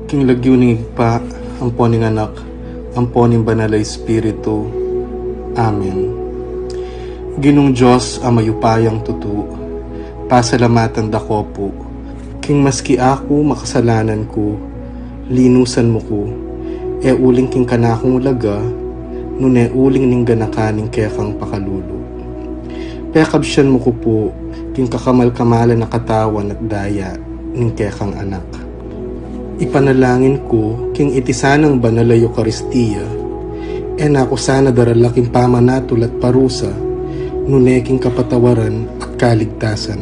King lagyu ning Ibpa, ampo ning Anak, ampo ning Banal a Espiritu. Amen. Ginung Dios a mayupayang tutu, pasalamatan da ka pu, king maski aku makasalanan ku, linusan mu ku, e uling king kanakung laga, nune uling ning ganakan ning kekang pakalulu. Pekabsian mu ku pu, king kakamal-kamalan a katawan at daya ning kekang Anak. Ipanalangin ku, king iti sanang banal a Eukaristia, e na ku sana darala king pamanatul at parusa, nune king kapatawaran at kaligtasan.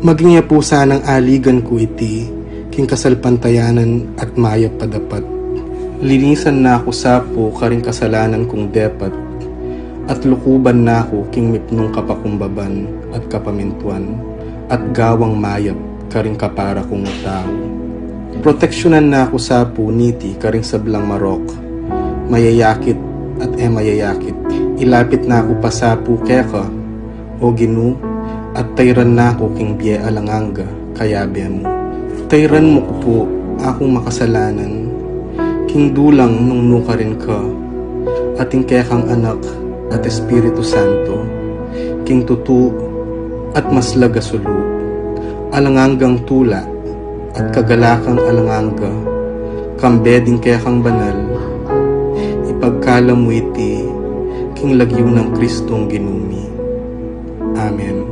Maging ya pu sanang aligan ku iti, king kasalpantayanan at mayap a dapat. Linisan na ku sa pu karing kasalanan kung depat, at lukuban na ku king mipnung kapakumbaban at kapamintuan, at gawang mayap karing kapara kung tau. Proteksyunan na ku sa pu niti karing sablang marok, mayayakit at e mayayakit. Ilapit na ku pa sa pu keka, O Ginu, at tayran na ku king bie alang angga, kayabe mu. Tayran mu ku pu, akung makasalanan, king dulang nung nukarin ka, at ing kekang Anak at Espiritu Santo, king tutu at maslag a sulu, alang anggang tula, at kagalakan alang angga, kambe ding kekang banal, ipagkalam mu iti, king lagyu nang Kristong Ginu mi. Amen.